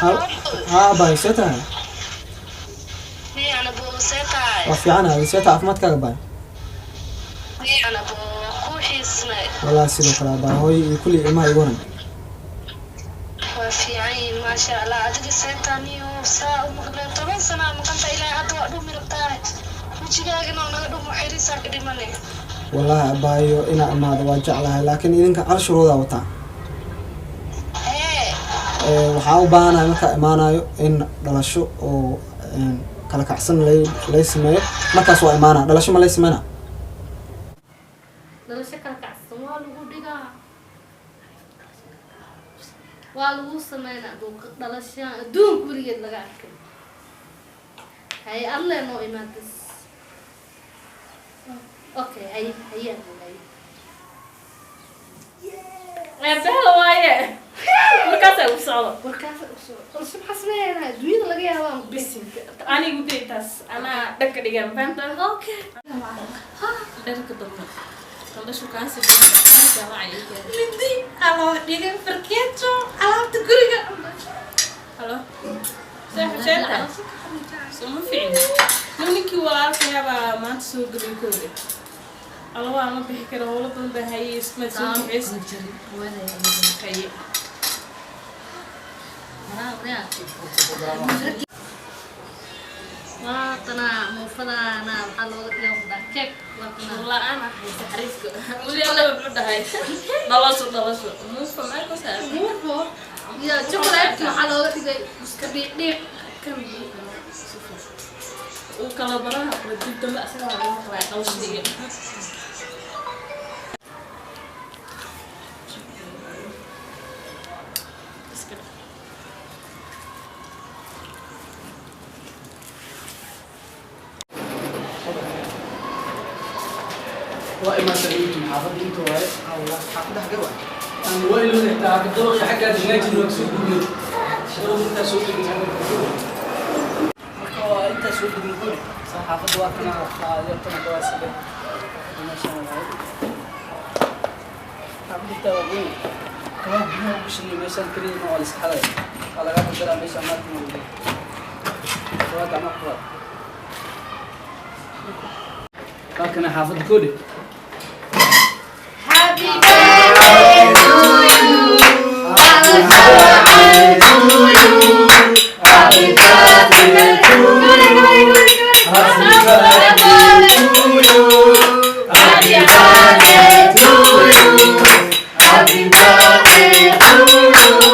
Haa abaay, see tahay? Waa fiicanahay, see tahay caafimaadkaaga, baay? Wallahi sidoo kale abaay, hooyo iyo kulli ilmaha igu waran. Waa fiican yihiin, maasha Allah. Adiga seetaniyo saa u maqleen 10 sana maqanta, ilaa hadda waa dhumi rabtaa, wejigaagana oo naga dhumo, xiriisaa ka dhimane. Wallahi abaayo, inaa imaado waa jeclahay, laakiin idinka hal shuruudaa wataa. Hee? Waxaa u baahanahay markaa imaanayo in dhalasho oo kala kacsan lay sameeyo. Markaas waa imaanaa. Dhalasho ma lay sameynaa? Dhalasho kala kacsan waa lagu dhigaa, waa lagu sameynaa dhalasho adduunka weligeed laga arkay. Haye, alle noo imaadas. Okay, haye haye abu, haye. Eebeela waaye, markaasaa u socdo. Warkaas usoo dhalasho maxaa sameynaa adduunyada laga yaabaa? Bisinka, anigu day taas anaa dhanka dhigaa, ma fahamta? Okay. Dharka dambe gabdha shukaansi mindi aloo dhigay, farkeeto, alaabta guriga. Halo saaxib, seeta soo ma ficin? Ninkii walaalkayaabaa maanta soo gelay kooda. Alawaa ma bixi kara, howlo badan baa hayay, ismaad soo bixis haye. Waatana muufadana waxaa looga dhigaa wadaa keeg, waatana. La-aan haysa xariifka weli alla wuxuu dhahay dhalasho dhalasho muufa maxay ku saa. Muufo iyo chocolate waxaa looga dhigay iska dhiiq dhiiq. Kan uu kala baraha qaba dib dambe asaga waa lagu maqlaya dhalashada iyo iska dhaq. Waa imaata intum xaafadda inta waaye. Xaafadda xagee waay? Aan waa ilowda xitaa xaafad dabaqii xaggaa degnaa jirno soo guryo dabaq intaa soo degin xagga. Marka waa intaa soo degin kuli saa xaafadda waa kana adeertana gawaasile meeshaan waaye xaafadda intaa waa weyn. Kabaha gudaha u gashanay meeshaan keliya ma waa la iska xadaya, waa lagaa dardaraa meeshaan maarka ma weyday kabaha gacmaha ku qaad. Waa kana xaafadda koodhe. Happy birthday to you. Happy birthday to you. Happy birthday to you. Happy birthday to you. Happy birthday to you. Happy birthday to you.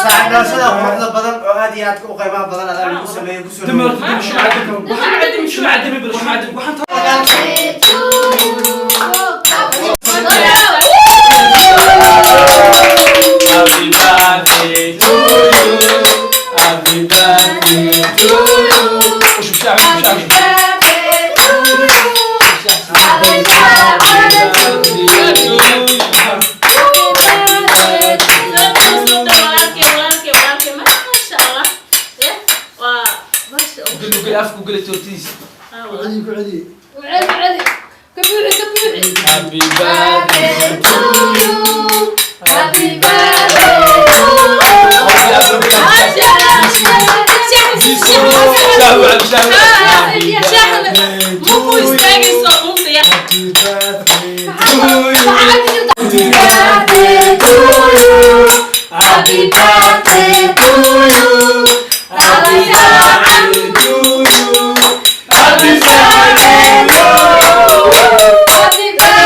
Saaxiib, dhalashada quruxda badan oo aad iyo aadka u qiimaha badan adaa lagu sameeyey kusoo dami dhawow. Horta dami shumaca, dami waxaan cadami shumaca, dami bal shumaca dami waxaan. Birthday to you. Happy birthday to you. Happy birthday to you. وشوف شعب شوف شعب. Happy birthday to you. Happy birthday to you. Walaalkay, walaalkay, walaalkay, maasha Allah. Eh, waa maasha Allah. قل له afku geli toortiis. Ah, walaal. Ku celi. Celi celi. Ka buuxi, ka buuxi. Happy birthday to you. Happy birthday to you. Maasha Allah. شهوة شهوة. Muku istaagayso mugdiya. Happy birthday. Happy birthday to you. Happy birthday to you. Happy birthday to you. Happy birthday. Happy birthday to you.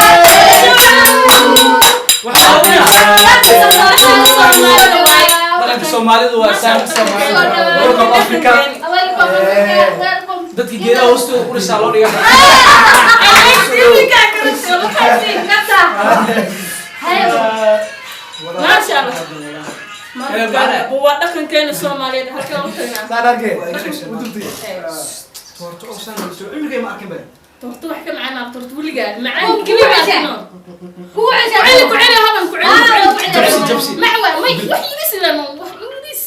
Dhaqanka Soomaalidu waa saan Soomaalida. Welcome Africa. Welcome. Dadka geedaha hoostooda ku dhisaa loo dhigaa. Maasha Allah. Waa dhaqankeena Soomaaliyeed, halkee u tagnaa? Saan arkay u dubtay. Toorto oo saan soo cimrigay ma arkin ba. Torto wax ka macaan, torto weligaa macaan keliya baa. Ku celi, ku celi, hadan ku celi, ku celi. Jabsi, jabsi. Macwa may wax ingiriis ilan, wax ingiriis.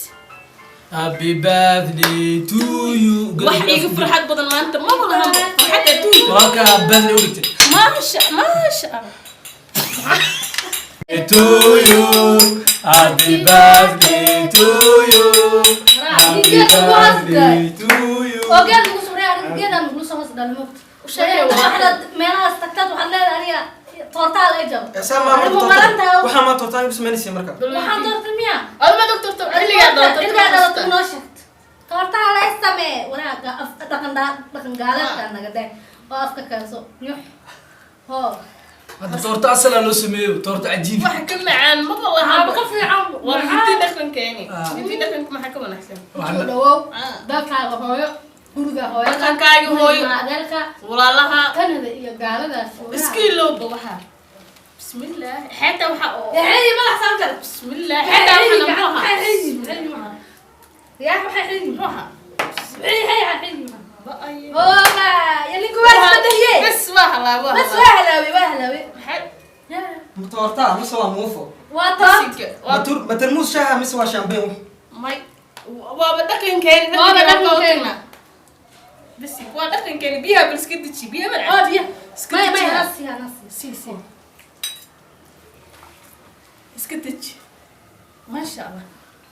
Happy birthday to you. Wax iiga farxad badan maanta maba lahan, farxad adduunka. Walaalka birthday u dhigtay. Maasha maasha Allah. To you. Happy birthday to you. Happy birthday to you. Oo geed lagu soo reey, aniga geedaan lagula soo hoos dhalin moogta. Sheegay. Waxaad meelahaas tagtaad, waxaad leedahay aniga toortaa la jabo. Saa maa marka Adigu toorta marantahay. Waxaa maa toortaan igu samaynaysa marka. Waxaan doortay miya? Aduma doctorta xilligaa doortay. Xilligaa dhalatay noo sheegto. Toortaa la samee waraaga af dhaqan dhaqan gaaleedka naga day oo afka keenso nyux hoo. Hadda toorta asalaa loo sameeyo, toorta cajiib. Wax ka macaan maba waxaaba laha. Ka fiican. Waa hidii dhaqankeeni. Ah. Hidii dhaqanka maxaa ka wanaagsan? Soo dhawow dalkaaga hooyo, guriga hooyada. Dhaqankaaga hooyo. Guriga adeerka. Walaalaha. Kanada iyo gaaladaas. Iska ilowba waxaa. Bismillah, xeeta waxa oo xeyi madax saamkale. Bismillah, xeeta waxana muxuu ahaa? Yaa waxay xeyi? Muxuu ahaa? Xeyi xeyi xeyi. Ba-ay. Hooga ya ninku waa isbedeliye. Bes, waa halaabo. Bas, waa halaaway, waa halaaway. Maxay? Ma toortaa mise waa muufo? Waa toort. Sinka waa. Ma tarmuus shaaha mise waa champagne? May, waaba dhaqankeeni. Waaba dhaqankeeni. dhaqankeeni. Bas, waa dhaqankeeni. Biyaha bal iska deji, biyaha oo malcab. Biyo. Iska may may deji. Nasi nasi. Sii sii, iska deji, maasha Allah.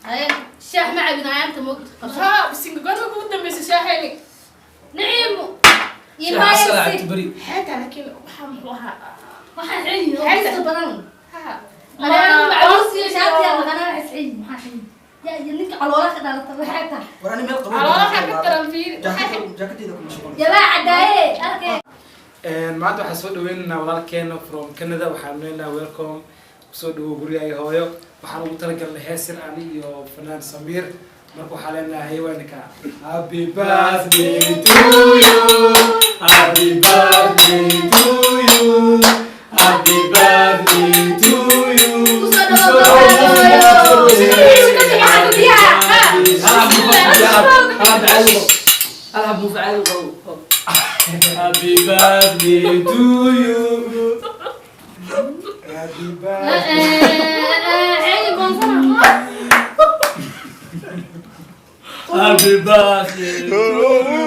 Haye, shaah ma cabin ayaanta moogta qabso. Haa, bisinka, goorma kugu dambaysa shaaxeeni? Naciimo. Shaaha asalaa cabti beri. Xeeta, laakiin waxaa muxuu ahaa? Waxaa xeyi oo Xeeta. kasta badan. Ha. Aniga macawiis iyo shaatiya maqanaa waxay xeyi, maxaa xeyi ya iyo ninka caloolaha ka dhalata waxay tahay. War ani meel qabow. Caloolaha ka daran, fiiri. Jaakadeyda kuma shaqo. Jabaa cadaaye arkay. Maanta waxaan soo dhaweynaynaa walaalkeena from Canada. Waxaan leenahay welcome, kusoo dhawow gurigaaga hooyo. Waxaan ugu talagalnay heesir ani iyo fanaan Samiir. Marka waxaa leenahay haweenka, happy birthday to you, happy birthday to you, happy birthday to you. Kusoo dhawow hooyo. Alhab muuf caadi qabo. Happy birthday to you, happy birthday. Xeyi boonsana. Happy birthday to you.